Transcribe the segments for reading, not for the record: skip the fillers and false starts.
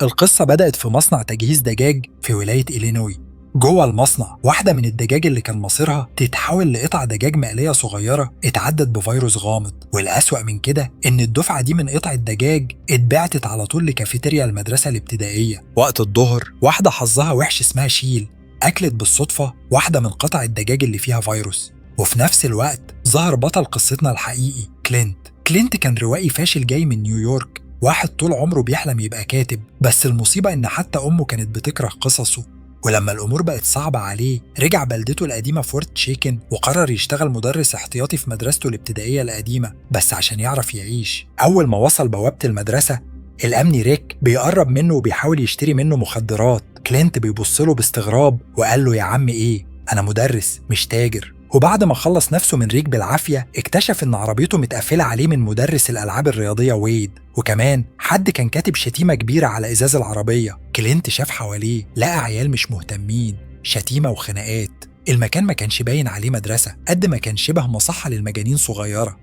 القصة بدأت في مصنع تجهيز دجاج في ولاية إلينوي. جوه المصنع واحدة من الدجاج اللي كان مصيرها تتحول لقطع دجاج مقلية صغيرة اتعدت بفيروس غامض، والأسوأ من كده إن الدفعة دي من قطع الدجاج اتبعتت على طول لكافيتيريا المدرسة الابتدائية. وقت الظهر واحدة حظها وحش اسمها شيل أكلت بالصدفة واحدة من قطع الدجاج اللي فيها فيروس. وفي نفس الوقت ظهر بطل قصتنا الحقيقي كلينت. كلينت كان روائي فاشل جاي من نيويورك، واحد طول عمره بيحلم يبقى كاتب، بس المصيبة إن حتى أمه كانت بتكره قصصه. ولما الأمور بقت صعبة عليه رجع بلدته القديمة فورت تشيكن وقرر يشتغل مدرس احتياطي في مدرسته الابتدائية القديمة بس عشان يعرف يعيش. أول ما وصل بوابة المدرسة الأمني ريك بيقرب منه وبيحاول يشتري منه مخدرات. كلينت بيبص له باستغراب وقال له يا عم إيه، أنا مدرس مش تاجر. وبعد ما خلص نفسه من ريك بالعافية اكتشف إن عربيته متقفلة عليه من مدرس الألعاب الرياضية ويد، وكمان حد كان كاتب شتيمة كبيرة على إزاز العربية. كلينت شاف حواليه لقى عيال مش مهتمين، شتيمة وخناقات. المكان ما كانش باين عليه مدرسة قد ما كان شبه مصحة للمجانين صغيرة.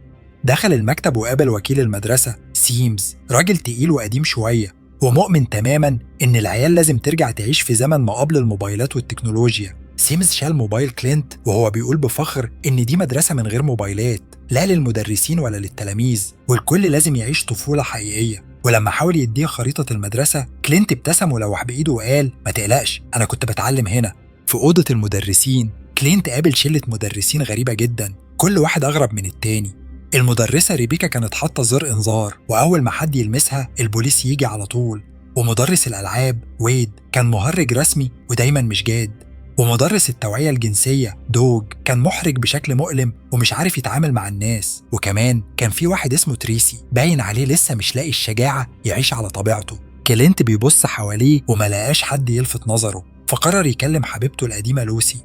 دخل المكتب وقابل وكيل المدرسة سيمز، راجل تقيل وقديم شوية ومؤمن تماما إن العيال لازم ترجع تعيش في زمن ما قبل الموبايلات والتكنولوجيا. سيمز شال موبايل كلينت وهو بيقول بفخر إن دي مدرسة من غير موبايلات، لا للمدرسين ولا للتلاميذ، والكل لازم يعيش طفولة حقيقية. ولما حاول يديه خريطة المدرسة كلينت ابتسم ولوح بإيده وقال ما تقلقش أنا كنت بتعلم هنا. في أوضة المدرسين كلينت قابل شلة مدرسين غريبة جدا، كل واحد أغرب من التاني. المدرسة ريبيكا كانت حاطة زر إنذار وأول ما حد يلمسها البوليس يجي على طول. ومدرس الألعاب ويد كان مهرج رسمي ودايما مش جاد. ومدرس التوعية الجنسية دوج كان محرج بشكل مؤلم ومش عارف يتعامل مع الناس. وكمان كان في واحد اسمه تريسي باين عليه لسه مش لاقي الشجاعة يعيش على طبيعته. كلينت بيبص حواليه وما لقاش حد يلفت نظره، فقرر يكلم حبيبته القديمة لوسي.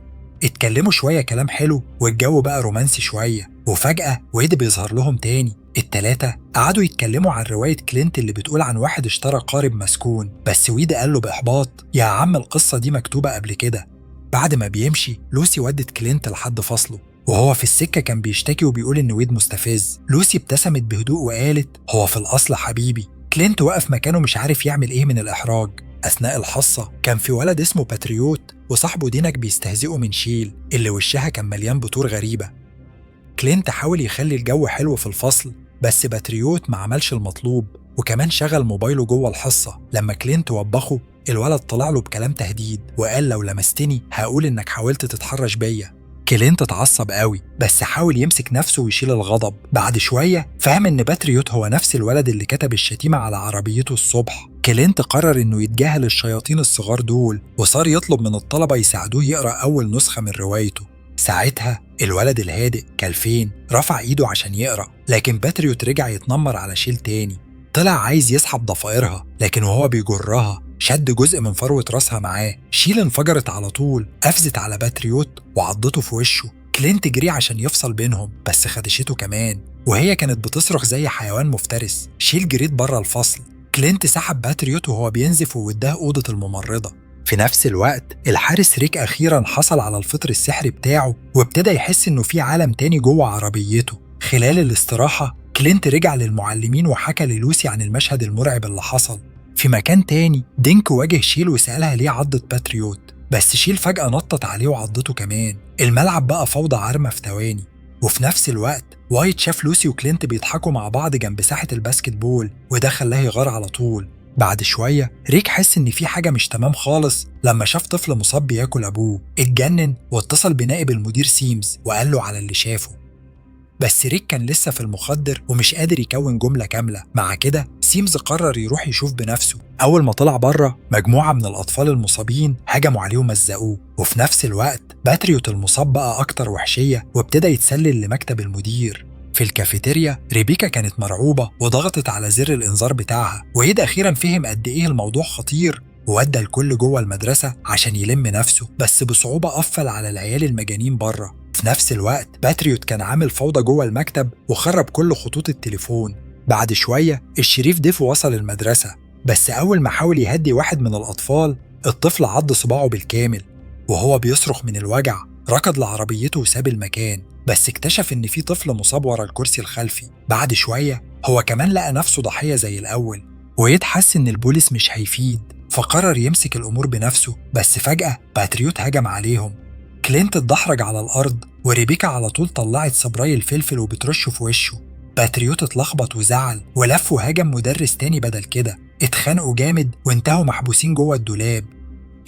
اتكلموا شوية كلام حلو والجو بقى رومانسي شوية، وفجأة ويد بيظهر لهم تاني. التلاتة قعدوا يتكلموا عن رواية كلينت اللي بتقول عن واحد اشترى قارب مسكون، بس ويد قال له بإحباط يا عم القصة دي مكتوبة قبل كده. بعد ما بيمشي لوسي ودت كلينت لحد فصله، وهو في السكة كان بيشتكي وبيقول إن ويد مستفز. لوسي ابتسمت بهدوء وقالت هو في الأصل حبيبي. كلينت وقف مكانه مش عارف يعمل إيه من الإحراج. أثناء الحصة كان في ولد اسمه باتريوت وصاحبه دينك بيستهزئوا من شيل اللي وشها كان مليان بتور غريبة. كلينت حاول يخلي الجو حلو في الفصل بس باتريوت ما عملش المطلوب، وكمان شغل موبايله جوه الحصة. لما كلينت وبخه الولد طلع له بكلام تهديد وقال لو لمستني هقول إنك حاولت تتحرش بيا. كلينت اتعصب قوي بس حاول يمسك نفسه ويشيل الغضب. بعد شوية فهم إن باتريوت هو نفس الولد اللي كتب الشتيمة على عربيته الصبح. كلينت قرر إنه يتجاهل الشياطين الصغار دول وصار يطلب من الطلبة يساعدوه يقرأ أول نسخة من روايته. ساعتها الولد الهادئ كالفين رفع إيده عشان يقرأ، لكن باتريوت رجع يتنمر على شيل تاني. طلع عايز يسحب ضفائرها لكن وهو بيجرها شد جزء من فروة راسها معاه. شيل انفجرت على طول، قفزت على باتريوت وعضته في وشه. كلينت جري عشان يفصل بينهم بس خدشته كمان، وهي كانت بتصرخ زي حيوان مفترس. شيل جريت بره الفصل. كلينت سحب باتريوت وهو بينزف ووداه أوضة الممرضة. في نفس الوقت الحارس ريك أخيرا حصل على الفطر السحري بتاعه وابتدى يحس إنه في عالم تاني جوه عربيته. خلال الاستراحة كلينت رجع للمعلمين وحكى للوسي عن المشهد المرعب اللي حصل. في مكان تاني دينك واجه شيل وسألها ليه عضت باتريوت، بس شيل فجأة نطت عليه وعضته كمان. الملعب بقى فوضى عارمة في ثواني. وفي نفس الوقت وايت شاف لوسي وكلينت بيضحكوا مع بعض جنب ساحة ال basketball وده خلاه يغار على طول. بعد شوية ريك حس إن في حاجة مش تمام خالص لما شاف طفل مصاب بياكل أبوه. اتجنن واتصل بنائب المدير سيمز وقال له على اللي شافه، بس ريك كان لسه في المخدر ومش قادر يكون جملة كاملة. مع كده سيمز قرر يروح يشوف بنفسه. أول ما طلع بره مجموعة من الأطفال المصابين هجموا عليه ومزقوه. وفي نفس الوقت باتريوت المصاب بقى أكتر وحشية وابتدى يتسلل لمكتب المدير. في الكافيتيريا ريبيكا كانت مرعوبة وضغطت على زر الإنذار بتاعها. ويد أخيرا فهم قد إيه الموضوع خطير وودى الكل جوه المدرسة عشان يلم نفسه، بس بصعوبة قفل على العيال المجانين بره. في نفس الوقت باتريوت كان عامل فوضى جوه المكتب وخرب كل خطوط التليفون. بعد شوية الشريف ديف وصل المدرسة، بس أول ما حاول يهدي واحد من الأطفال الطفل عض صباعه بالكامل وهو بيصرخ من الوجع. ركض لعربيته وساب المكان، بس اكتشف إن في طفل مصاب ورا الكرسي الخلفي. بعد شوية هو كمان لقى نفسه ضحية زي الأول، ويد حس إن البوليس مش هيفيد، فقرر يمسك الأمور بنفسه. بس فجأة باتريوت هجم عليهم. كلينت اتدحرج على الأرض، وريبيكا على طول طلعت سبراي الفلفل وبترشه في وشه. باتريوت اتلخبط وزعل ولف وهاجم مدرس تاني بدل كده. اتخانقوا جامد وانتهوا محبوسين جوه الدولاب.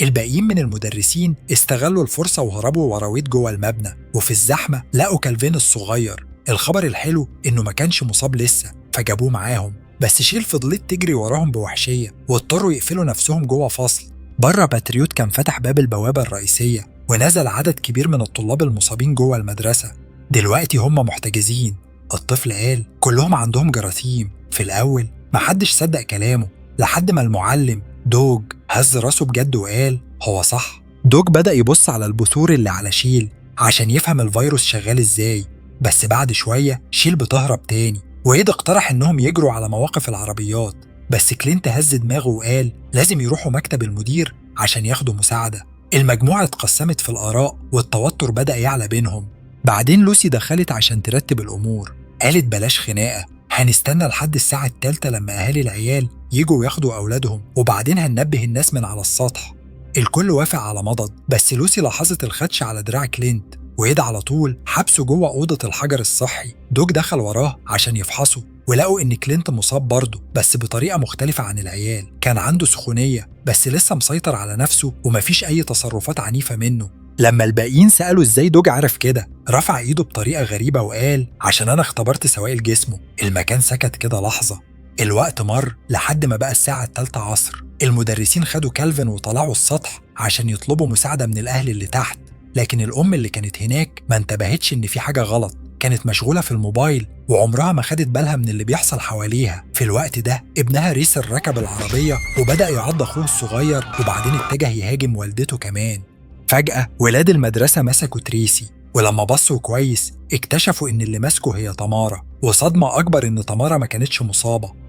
الباقيين من المدرسين استغلوا الفرصة وهربوا ورا ويد جوه المبنى، وفي الزحمة لقوا كالفين الصغير. الخبر الحلو إنه ما كانش مصاب لسه، فجابوه معاهم. بس شيل فضلت تجري وراهم بوحشية، واضطروا يقفلوا نفسهم جوه فصل. بره باتريوت كان فتح باب البوابة الرئيسية ونزل عدد كبير من الطلاب المصابين جوه المدرسة. دلوقتي هم محتجزين. الطفل قال كلهم عندهم جراثيم. في الأول محدش صدق كلامه، لحد ما المعلم دوج هز راسه بجد وقال هو صح. دوج بدأ يبص على البثور اللي على شيل عشان يفهم الفيروس شغال ازاي. بس بعد شوية شيل بتهرب تاني، وإيد اقترح انهم يجروا على مواقف العربيات، بس كلينت هز دماغه وقال لازم يروحوا مكتب المدير عشان ياخدوا مساعدة. المجموعة اتقسمت في الآراء والتوتر بدأ يعلى بينهم. بعدين لوسي دخلت عشان ترتب الأمور، قالت بلاش خناقة، هنستنى لحد الساعة 3 لما أهالي العيال يجوا ياخدوا أولادهم، وبعدين هننبه الناس من على السطح. الكل وافق على مضض، بس لوسي لاحظت الخدش على دراع كلينت، وإيد على طول حبسه جوه أوضة الحجر الصحي. دوج دخل وراه عشان يفحصه، ولقوا إن كلينت مصاب برضه بس بطريقة مختلفة عن العيال. كان عنده سخونية بس لسه مسيطر على نفسه ومفيش أي تصرفات عنيفة منه. لما الباقيين سألوا إزاي دوج عرف كده، رفع إيده بطريقة غريبة وقال عشان أنا اختبرت سوائل جسمه. المكان سكت كده لحظة. الوقت مر لحد ما بقى الساعة 3 عصر. المدرسين خدوا كالفين وطلعوا السطح عشان يطلبوا مساعدة من الأهل اللي تحت، لكن الأم اللي كانت هناك ما انتبهتش إن في حاجة غلط. كانت مشغولة في الموبايل وعمرها ما خدت بالها من اللي بيحصل حواليها. في الوقت ده ابنها ريسر ركب العربية وبدأ يعض أخوه الصغير، وبعدين اتجه يهاجم والدته كمان. فجأة ولاد المدرسة مسكوا تريسي، ولما بصوا كويس اكتشفوا إن اللي ماسكه هي تمارا، وصدمة أكبر إن تمارا ما كانتش مصابة.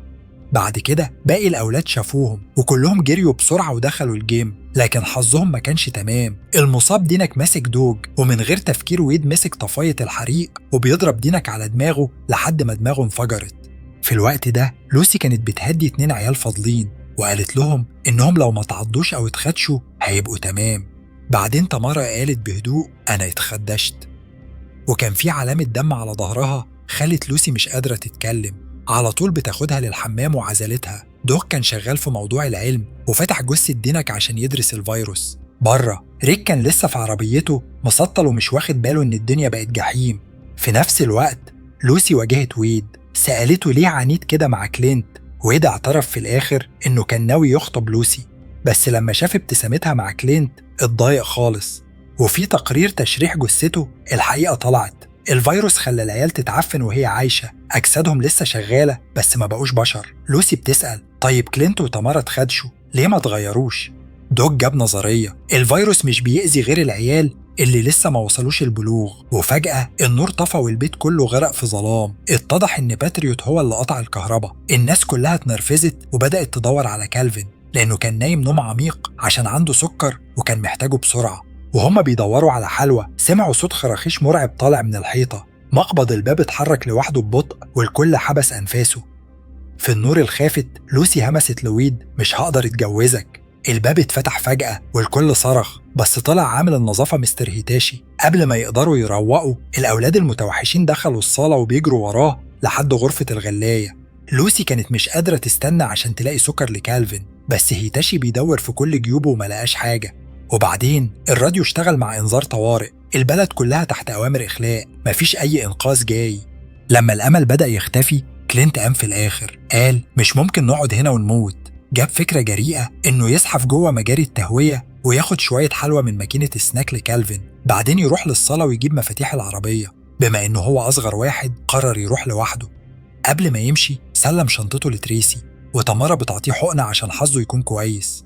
بعد كده باقي الأولاد شافوهم وكلهم جريوا بسرعة ودخلوا الجيم، لكن حظهم ما كانش تمام. المصاب دينك ماسك دوج، ومن غير تفكير ويد مسك طفاية الحريق وبيضرب دينك على دماغه لحد ما دماغه انفجرت. في الوقت ده لوسي كانت بتهدي 2 عيال فاضلين، وقالت لهم إنهم لو ما تعضوش أو اتخدشوا هيبقوا تمام. بعدين تمارا قالت بهدوء أنا اتخدشت، وكان في علامة دم على ظهرها خلت لوسي مش قادرة تتكلم. على طول بتاخدها للحمام وعزلتها. دوغ كان شغال في موضوع العلم وفتح جثة دينك عشان يدرس الفيروس. بره ريك كان لسه في عربيته مسطل ومش واخد باله ان الدنيا بقت جحيم. في نفس الوقت لوسي واجهت ويد، سألته ليه عنيد كده مع كلينت. ويد اعترف في الآخر انه كان ناوي يخطب لوسي، بس لما شاف ابتسامتها مع كلينت اتضايق خالص. وفي تقرير تشريح جثته الحقيقة طلعت الفيروس خلى العيال تتعفن وهي عايشة، أجسادهم لسه شغالة بس ما بقوش بشر. لوسي بتسأل طيب كلينت وتمارا اتخدشوا ليه ما تغيروش؟ دوج جاب نظرية الفيروس مش بيأذي غير العيال اللي لسه ما وصلوش البلوغ. وفجأة النور طفى والبيت كله غرق في ظلام. اتضح إن باتريوت هو اللي قطع الكهرباء. الناس كلها اتنرفزت وبدأت تدور على كالفين لأنه كان نايم نوم عميق عشان عنده سكر وكان محتاجه بسرعة. وهما بيدوروا على حلوى سمعوا صوت خراخيش مرعب طالع من الحيطة. مقبض الباب اتحرك لوحده ببطء والكل حبس أنفاسه. في النور الخافت لوسي همست لويد مش هقدر اتجوزك. الباب اتفتح فجأة والكل صرخ، بس طلع عامل النظافة مستر هيتاشي. قبل ما يقدروا يروقوا الأولاد المتوحشين دخلوا الصالة وبيجروا وراه لحد غرفة الغلاية. لوسي كانت مش قادرة تستنى عشان تلاقي سكر لكالفين، بس هيتاشي بيدور في كل جيوبه وما لقاش حاجة. وبعدين الراديو اشتغل مع إنذار طوارئ، البلد كلها تحت أوامر إخلاء، مفيش أي إنقاذ جاي. لما الأمل بدأ يختفي كلينت قام في الآخر قال مش ممكن نقعد هنا ونموت. جاب فكرة جريئة إنه يزحف جوه مجاري التهوية وياخد شوية حلوى من ماكينة السناك لكالفين، بعدين يروح للصالة ويجيب مفاتيح العربية. بما إنه هو أصغر واحد قرر يروح لوحده. قبل ما يمشي سلم شنطته لتريسي، وتمارا بتعطيه حقنة عشان حظه يكون كويس.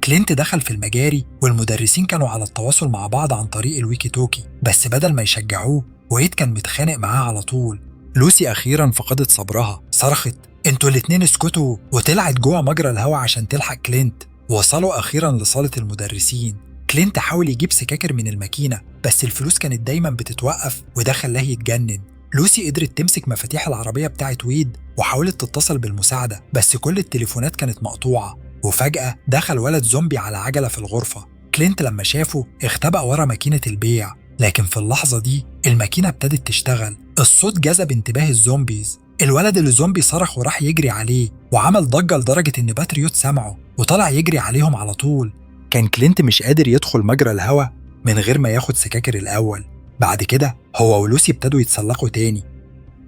كلينت دخل في المجاري والمدرسين كانوا على التواصل مع بعض عن طريق الويكي توكي، بس بدل ما يشجعوه ويد كان متخانق معاه على طول. لوسي أخيرا فقدت صبرها، صرخت انتوا الاتنين اسكتوا، وطلعت جوه مجرى الهواء عشان تلحق كلينت. وصلوا أخيرا لصالة المدرسين. كلينت حاول يجيب سكاكر من الماكينة بس الفلوس كانت دايما بتتوقف وده خلاه يتجنن. لوسي قدرت تمسك مفاتيح العربية بتاعت ويد وحاولت تتصل بالمساعدة، بس كل التليفونات كانت مقطوعة. وفجأة دخل ولد زومبي على عجلة في الغرفة. كلينت لما شافه اختبأ ورا ماكينة البيع، لكن في اللحظة دي الماكينة ابتدت تشتغل. الصوت جذب انتباه ال zombies. الولد اللي زومبي صرخ وراح يجري عليه وعمل ضجة لدرجة إن باتريوت سمعه وطلع يجري عليهم على طول. كان كلينت مش قادر يدخل مجرى الهواء من غير ما ياخد سكاكر الأول. بعد كده هو ولوسي ابتدوا يتسلقوا تاني،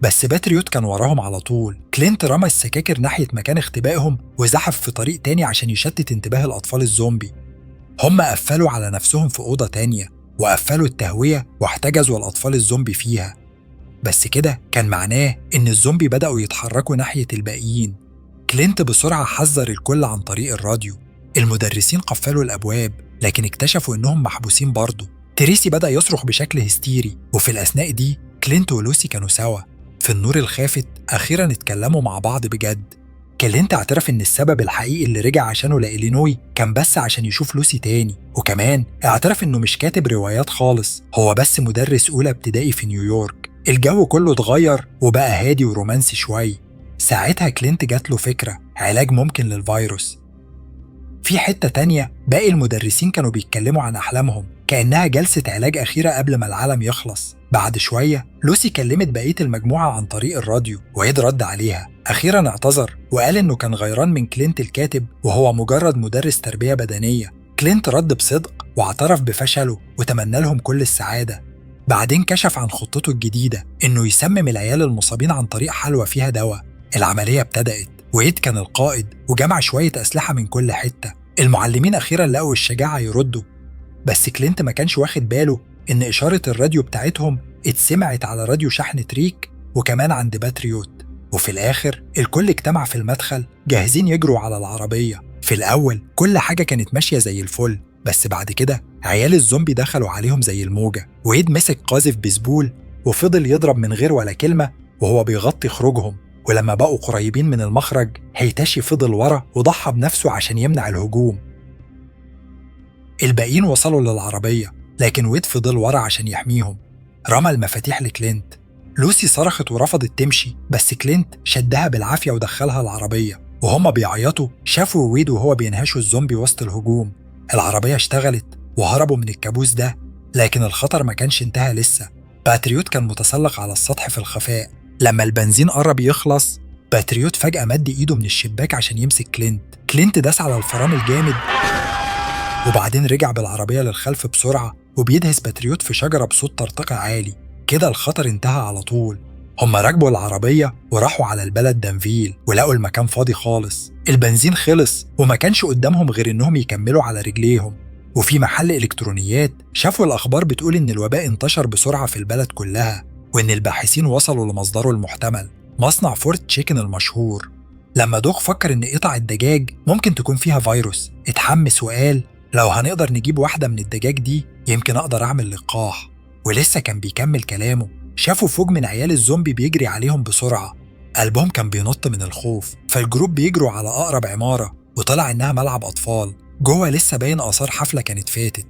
بس باتريوت كان وراهم على طول. كلينت رمى السكاكر ناحية مكان اختبائهم وزحف في طريق تاني عشان يشتت انتباه الأطفال الزومبي. هم قفلوا على نفسهم في أوضة تانية وقفلوا التهوية واحتجزوا الأطفال الزومبي فيها. بس كده كان معناه إن الزومبي بدأوا يتحركوا ناحية الباقيين. كلينت بسرعة حذر الكل عن طريق الراديو. المدرسين قفلوا الأبواب، لكن اكتشفوا إنهم محبوسين برضه. تريسي بدأ يصرخ بشكل هستيري، وفي الأثناء دي كلينت ولوسي كانوا سوا في النور الخافت. أخيراً اتكلموا مع بعض بجد. كلينت اعترف إن السبب الحقيقي اللي رجع عشانه لإلينوي كان بس عشان يشوف لوسي تاني، وكمان اعترف إنه مش كاتب روايات خالص، هو بس مدرس أولى ابتدائي في نيويورك. الجو كله اتغير وبقى هادي ورومانسي شوي. ساعتها كلينت جات له فكرة علاج ممكن للفيروس. في حتة تانية باقي المدرسين كانوا بيتكلموا عن أحلامهم كأنها جلسة علاج أخيرة قبل ما العالم يخلص. بعد شوية لوسي كلمت بقية المجموعة عن طريق الراديو، وإيد رد عليها. أخيرا اعتذر وقال إنه كان غيران من كلينت الكاتب وهو مجرد مدرس تربية بدنية. كلينت رد بصدق واعترف بفشله وتمنى لهم كل السعادة. بعدين كشف عن خطته الجديدة إنه يسمم العيال المصابين عن طريق حلوى فيها دواء. العملية ابتدأت، وإيد كان القائد وجمع شوية أسلحة من كل حتة. المعلمين أخيرا لقوا الشجاعة يردوا، بس كلينت ما كانش واخد باله إن إشارة الراديو بتاعتهم اتسمعت على راديو شحن تريك وكمان عند باتريوت. وفي الآخر الكل اجتمع في المدخل جاهزين يجروا على العربية. في الأول كل حاجة كانت ماشية زي الفل، بس بعد كده عيال الزومبي دخلوا عليهم زي الموجة. وإيد مسك قاذف بيسبول وفضل يضرب من غير ولا كلمة وهو بيغطي خروجهم. ولما بقوا قريبين من المخرج هيتاشي فضل ورا وضحى بنفسه عشان يمنع الهجوم. الباقيين وصلوا للعربية، لكن ويد فضل ورا عشان يحميهم. رمى المفاتيح لكلينت. لوسي صرخت ورفضت تمشي، بس كلينت شدها بالعافية ودخلها العربية. وهما بيعيطوا شافوا ويد وهو بينهشوا الزومبي وسط الهجوم. العربية اشتغلت وهربوا من الكابوس ده، لكن الخطر ما كانش انتهى لسه. باتريوت كان متسلق على السطح في الخفاء. لما البنزين قرب يخلص، باتريوت فجأة مد ايده من الشباك عشان يمسك كلينت. كلينت داس على الفرامل جامد وبعدين رجع بالعربية للخلف بسرعة وبيدهس باتريوت في شجرة بصوت طرطقة عالي. كده الخطر انتهى على طول. هما ركبوا العربية وراحوا على البلد دانفيل ولقوا المكان فاضي خالص. البنزين خلص وما كانش قدامهم غير انهم يكملوا على رجليهم. وفي محل إلكترونيات شافوا الأخبار بتقول إن الوباء انتشر بسرعة في البلد كلها، وإن الباحثين وصلوا لمصدره المحتمل، مصنع فورت تشيكن المشهور. لما دوغ فكر إن قطع الدجاج ممكن تكون فيها فيروس، اتحمس وقال لو هنقدر نجيب واحدة من الدجاج دي يمكن أقدر أعمل لقاح. ولسه كان بيكمل كلامه شافوا فوج من عيال الزومبي بيجري عليهم بسرعة. قلبهم كان بينط من الخوف، فال group بيجروا على أقرب عمارة وطلع إنها ملعب أطفال. جوه لسه باين آثار حفلة كانت فاتت،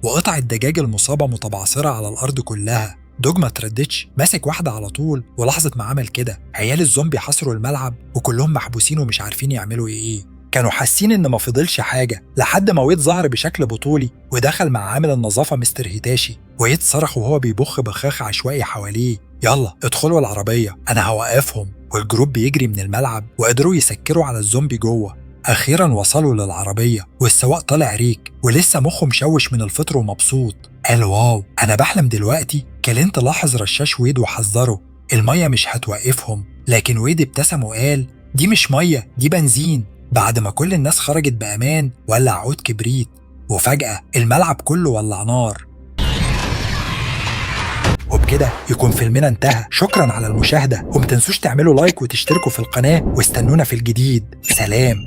وقطع الدجاج المصابة متبعثرة على الأرض كلها. دوج ما ترددش، ماسك واحدة على طول، ولحظة ما عمل كده عيال الزومبي حصروا الملعب وكلهم محبوسين ومش عارفين يعملوا إيه. كانوا حاسين إن ما فضلش حاجة لحد ما ويد ظهر بشكل بطولي ودخل مع عامل النظافة مستر هيتاشي. ويد صرخ وهو بيبخ بخاخ عشوائي حواليه، يلا ادخلوا العربية أنا هوقفهم. وال group بيجري من الملعب وقدروا يسكروا على الزومبي جوه. أخيرا وصلوا للعربية والسواق طالع ريك ولسه مخه مشوش من الفطر ومبسوط. قال wow أنا بحلم دلوقتي. كلينت لاحظ رشاش ويد وحذره المية مش هتوقفهم، لكن ويد ابتسم وقال دي مش مية دي بنزين. بعد ما كل الناس خرجت بأمان ولع عود كبريت، وفجأة الملعب كله ولع نار. وبكده يكون فيلمنا انتهى. شكرا على المشاهدة، ومتنسوش تعملوا like وتشتركوا في القناة، واستنونا في الجديد. سلام.